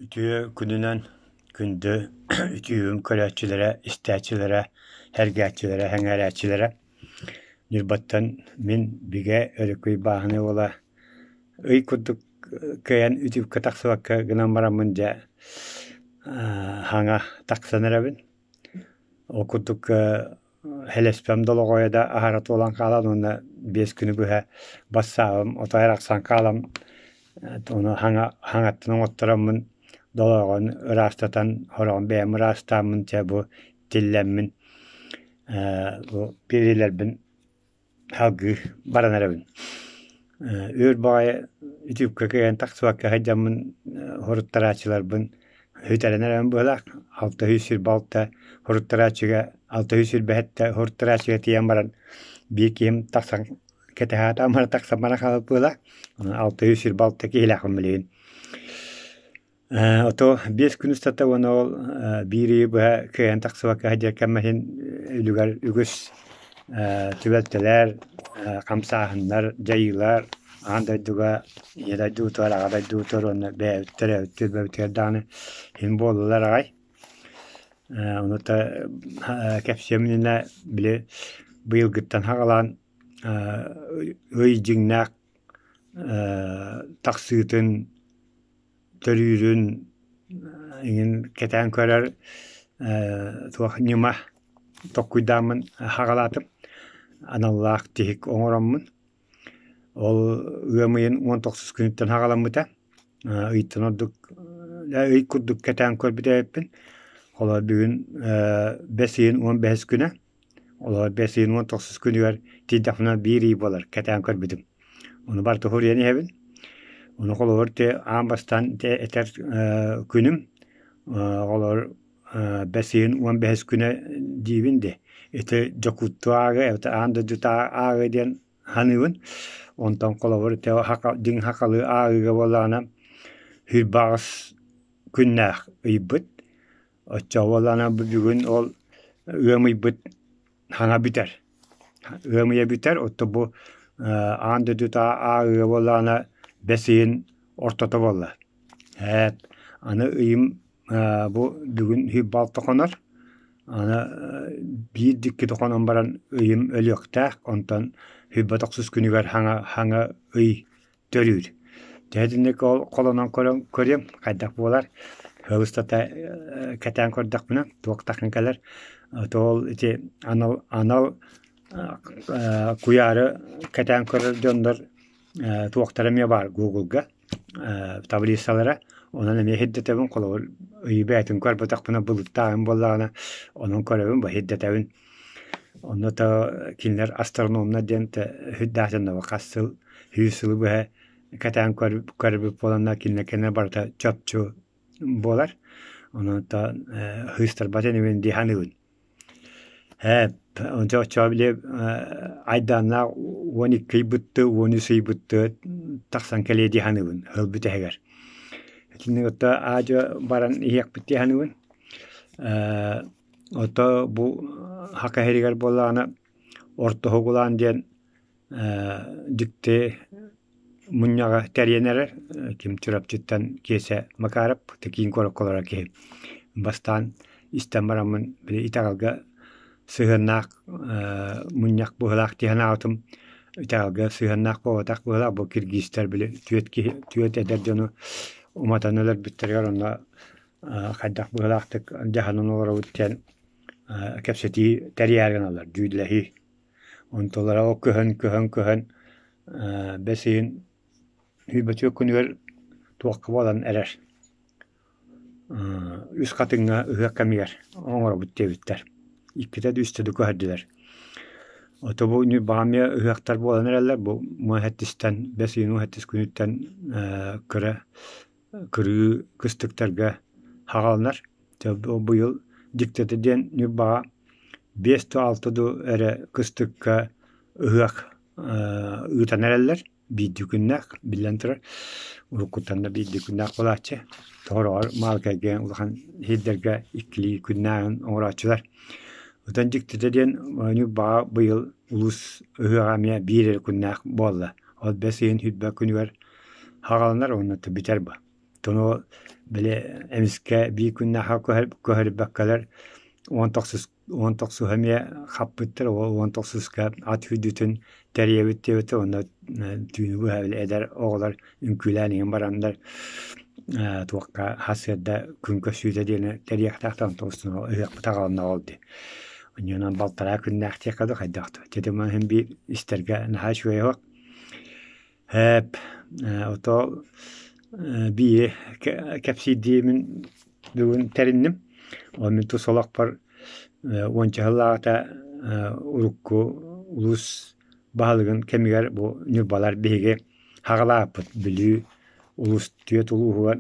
Үтүө күнүнэн күндү үтүөм көрөөччүлэрэ, истээччилэрэ, сэргээччилэрэ, сэҥээрээччилэрэ! Ньурбаттан мин Бигэ Өрөкүй бааһынай уола ый курдук кыайан үтүккэ тахсыбакка гынан бараммын дьэ хаҥа тахсан эрэбин. Ол курдук Хэлэспэм долоҕойо да аһара туолан хаалан уонна 5 күнү быһа бассаабым отой арахсан хаалан ону хаҥаттан оҥоттороммун долоҕойун ыраастатан сороҕун бэйэм ыраастааммын чэ бу тиллэммин бу биэриилэрбин Салгыы баран эрэбин. Өөр баҕайы үтүккэ кыайан тахсыбакка сылдьаммын хоруттарааччыларбын сүтэрэн эрэбин быһыылаах. 626 хоруттарааччыга 627 хоруттарааччыга тиийэн баран биир киһим тахсан кэтэһэ сатаан тахсан баран хаалбыт быһыылаах. Онон 626 киһилээхпин билигин. Ото 5 күн устата уонна ол биир ыйы быһа кыайан тахсыбакка сылдьар кэммэр иһин үлүгэр үгүс түбэлтэлэр, хамсааһыннар, дьайыылар аан дойдуга, ийэ дойдубутугар, аҕа дойдубутугар уонна бэйэбит төрөөбүт түөлбэбитигэр даҕаны иһин буоллулар аҕай. Ону кэпсиэм иннинэ били быйылгыттан саҕалаан ый дьиҥнээх тахсыытын төрүүрүн эҥин кэтээн көрөр туох ньыма толкуйдааммын хаҕалаатым. Аналлаах тиһик оҥороммун. Ол ыам ыйын 19 күнүттэн хаҕаламмыта. Ыйтан ордук ый курдук кэтээн көрбүт эбиппин. Холобур бүгүн бэс ыйын 15 күнэ. Олор бэс ыйын 19 күнүгэр тиийдэхпинэ биир ый буолар кэтээн көрбүтүм. Ону барыта суруйан иһэбин. Ону холобур ити аан бастаан ити этэр күнүм холобур бэс ыйын 15 күнэ диибин дии. Ити Дьокууттуу ааҕыы эбэтэр аан дойдутааҕы ааҕыы диэн саныыбын. Онтон холобур ити дьиҥ сахалыы ааҕыыга буоллаҕына 28 күннээх ыйбыт. Оччоҕо буоллаҕына бүгүн ол ыам ыйбыт хаҥа бүтэр. Ыам ыйа бүтэр, оттон бу аан дойдута ааҕыыга буоллаҕына бэс ыйын ортото буолла. Ээт аны ыйым бу бүгүн 26 хонор, аны биир дьиккити хонон баран ыйым өлүөхтээх, онтон 29 күнүгэр хаҥа хаҥа ый төрүүр. Дьэ итинник ол холонон көрөн көрүөм хайдах буолар. Сыл устата кэтээн көрдөхпүнэ туох тахсан кэлэр. То ол ити анал анал куйаары кэтээн көрөр дьоннор туохтара эмиэ баар Гуглга таблицалара. Онон эмиэ сирдэтэбин холобур ыйы бэйэтин көрбөтөхпүнэ былыттааҕым буоллаҕына онон көрөбүн бу сирдэтэбин. Онно то кинилэр астрономнар диэн сүрдээх дьоннор хас сыл 100 сылы быһа кэтээн көрбүт буоланнар кинилэр кэннэ барыта чопчу буолар. Онон сыыстарбат инибин дии саныыбын. Ээ, оччоҕо били айдааннаах 12 ыйбытты, 13 ыйбытты тахсан кэлиэ дии саныыбын сыл бүтэһигэр. Итинник отто аа-дьуо баран иһиэхпит дии саныыбын. Ээ, ото бу Саха сиригэр буоллаҕына Орто Уһугулаан диэн дьикти мунньаҕы тэрийэн эрэр ким Чурапчыттан Киэсэ Макаров киин куоракка олорор киһи бастаан истэн бараммын били итэҕэлгэ сыһыаннаах мунньах быһыылаах дии санаабытым итэҕэлгэ сыһыаннаах буолбатах быһыылаах бу киргизтэр били түөрт киһи түөрт эдэр дьону уматан өлөрбүттэригэр онно хайдах быһыылаахтык дьаһанан олоробут диэн кэпсэтии тэрийээри гыналлар дьүүллэһии Онтулара ол көһөн, көһөн, көһөн бэс ыйын 24 күнүгэр туохха буолан эрэр Үс Хатыҥҥа ыһыах кэмигэр оҥоробут диэбиттэр. Иккитэ да үстэ да көһөрдүлэр. Ото бу Ньурбаҕа эмиэ ыһыахтар буолан эрэллэр. Бу муоһэттистэн бэс ыйын 17 күнүттэн кыра кырыы кыстыктарга хаҕаланар. Быйыл дьиктитэ диэн Ньурбаҕа 5 да 6 да эрэ кыстыкка ыһыах ыытан эрэллэр. Биирдии күннээх, биллэн турар, уруккуттан да биирдии күннээх буолааччы. Тоҕороҕор Маалыкайга улахан сирдэргэ иккилии күннээҕин оҥорооччулар. Оттон дьиктитэ диэн Ньурбаҕа быйыл улуус ыһыаҕа эмиэ биир эрэ күннээх буолла. Ол бэс ыйын 20 күнүгэр хаҕаланар уонна бүтэр бу. Оттон били эмискэ биир күннээх көһөрбөккөлөр 19 19 эмиэ хаппыттар, ол 19-ка ат үрдүтүн тэрийэбит диэбитэ уонна түүнү быһа эдэр оҕолор үҥкүүлээн иһэн бараннар туохха сарсыарда күн көрсүүтэ диэни тэрийиэхтээх онтон ыһыахпыт аҕаланна ол дии. Онньонон балтараа күннээх диэххэ дуу хайдах дуу. Дьэ иһин биир истэргэ наһаа үчүгэй оһох. Һээп ото биири кэпсиирдиимин бүгүн тэринним. Ол мин тус олохпор уонча сыллааҕыта урукку улуус баһылыгын кэмигэр бу Ньурбалар биһиги хаҕалааппыт Бүлүү улуус түөрт улууһугар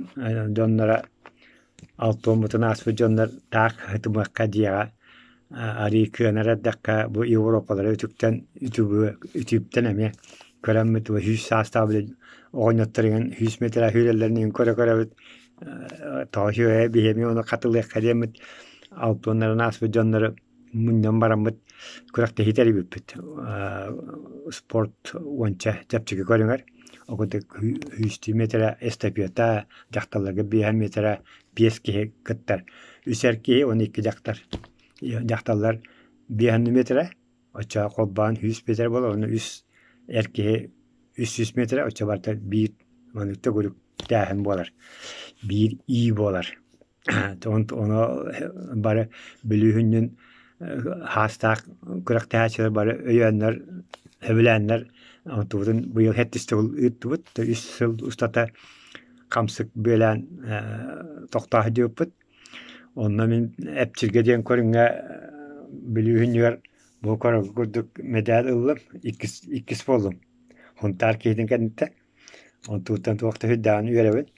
дьонноро алтуоммутун ааспыт дьоннор таах ытымыахха дьиэҕэ арыы кыанар эрдэххэ бу Европалары үтүктэн үтүктэн эмиэ көрөммүт 100 саастаах били оҕонньоттор иҥэн 100 метр сүүрэллэрин иҥин көрө-көрөбүт тоҕо үчүгэйэ биһи эмиэ ону хатылыахха диэммит алтуоннарын ааспыт дьоннору мунньан бараммыт күрэхтэһии тэрийбиппит спорт уонча чэпчэки көрүҥэр ол курдук сүүстүү миэтэрэ эстафета дьахталларга биэһэ миэтэрэ биэс киһи кыттар үс эр киһи уонна икки дьахтар дьахталлар биэһэн миэтэрэ оччо холбоон 100 миэтэрэ буолар уонна үс эр киһи 300 миэтэрэ оччо барыта биир маннык төгүрүктээһин буолар биир ии буолар Ону бары бүлүүһүнньүн хаастаах күрэхтэһээччилэр бары өйөөннөр, сөбүлээннэр онтубутун быйыл сэттис төгүл ыыттыбыт. Үс сыл устата хамсык бүөлээн тохтоо сылдьыбыппыт. Онно мин эпчиргэ диэн көрүҥҥэ бүлүүһүнньүгэр бу көрөргө курдук мэдээл ыллым, иккис иккис буоллум. Хунтаар киһитин кэнниттэн. Онтуттан туох да сүрдээҕин үөрэбин.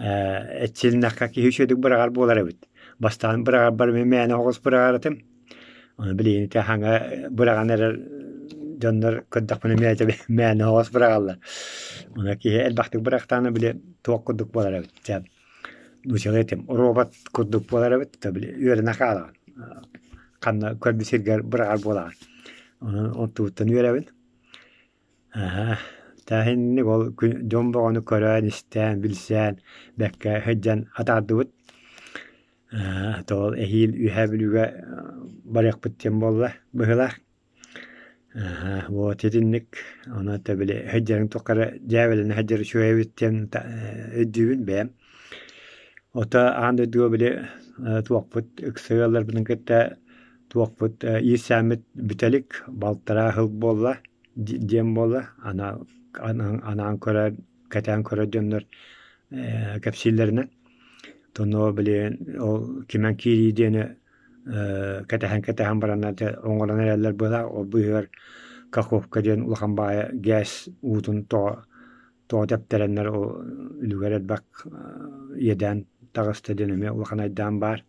Эрчилиннэххэ киһи үчүгэйдик быраҕар буолар эбит. Бастаан быраҕарбар мин мээнэ оҕус быраҕар этим. Ону билигин ити хаҥа быраҕан эрэр дьоннор көрдөхпүнэ мээнэ оҕус быраҕаллар. Ону киһи элбэхтик бырахтаҕына били туох курдук буолар эбит. Дьэ нууччалыы этим робот курдук буолар эбит. Били үөрэнэ хаалаҕын. Ханна көрбүт сиргэр быраҕар буолаҕын. Онон онтубуттан үөрэбин. Аһа, тээһинник ол дьон бөҕөнү көрөн-истэн, билсэн, бэккэ сылдьан атаардыбыт. Тоҕо эһиил Үөһээ Бүлүүгэ барыахпыт диэн буолла быһыылаах. Вот итинник ону это били сылдьарыҥ тухары дьээбэлэнэ сылдьар үчүгэй эбит диэн өйдүүбүн бэйэм. Ото аан дойдуга били туохпут ыкса ыалларбытын кытта туохпут иирсээммит бүтэлик балтараа сыл буолла диэн буолла. Анаан көрөр, кэтээн көрөр дьоннор кэпсииллэринэн. Тоно билигин ол кимэн киирии диэни кэтэһэн-кэтэһэн баран оҥорон эрэллэр быһыылаах. Ол быыһыгар Каховка диэн улахан баайа ГЭС уутун тоҕо тоҕо тэптэрэннэр ол үлүгэр элбэх иэдээн таҕыста диэн эмиэ улахан айдаан баар.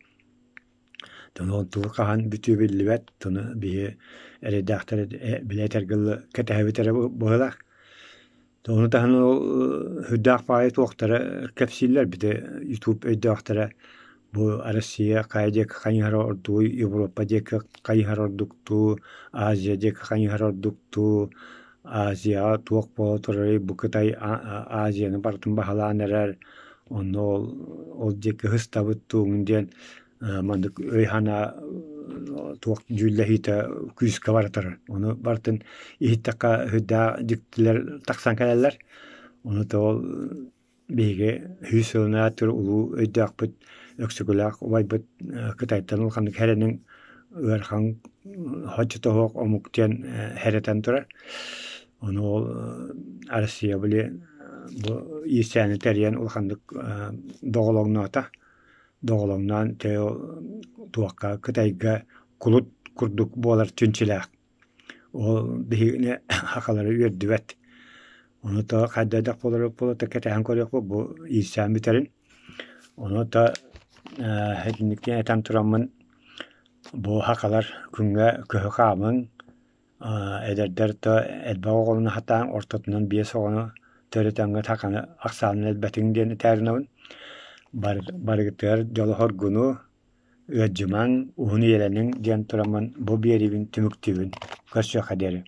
Ону тугу хаһан бүтүө биллибэт, ону биһи эрэйдээхтэр били этэргэ дылы кэтэһэбит эрэ быһыылаах. Ону таһынан ол сүрдээх баҕайы туохтара кэпсииллэр бити ютуб өйдөөхтөрө бу Россия хайа диэки хайыһара ордугуй, Европа диэки хайыһара ордук дуу, Азия диэки хайыһара ордук дуу, Азияҕа туох буола турарый, бу Кытай Азияны барытын баһылаан эрэр, онно ол ол диэки ыһыстабыт дуу диэн маннык өй-санаа туох дьүүллэһиитэ күүскэ бара турар. Ону барытын иһиттэххэ сүрдээх дьиктилэр тахсан кэлэллэр. Ону то биһиги сүүс сылынан ааттыыр улуу өйдөөхпүт Өксөкүлээх убайбыт Кытайтан улаханнык хэрэнин ыарахан хочотоһуох омук диэн хэрэтэн турар. Ону ол Россия били бу иирсээни тэрийэн улаханнык доҕолоҥноото. Доҕолоҥноон туохха Кытайга кулут курдук буолар чинчилээх. Ол биһигини сахалары үөрдүбэт. Ону то хайдах буолар буолуо кэтэһэн көрүөхпүт бу иирсээн бүтэрин. Ону то итинник этэн тураммын бу сахалар күҥҥэ көһө хаамыҥ, эдэрдэр то элбэх оҕолону сатаан ортотунан биэс оҕону төрөтөҥҥүт саханы ахсаанын элбэтиҥ диэн этээринэбин. Барыгытыгар дьолу-соргуну, ыалдьымаҥ, уһун үйэлэниҥ диэн тураммын бу биэриибин түмүктүүбүн. Көрсүөххэ диэри.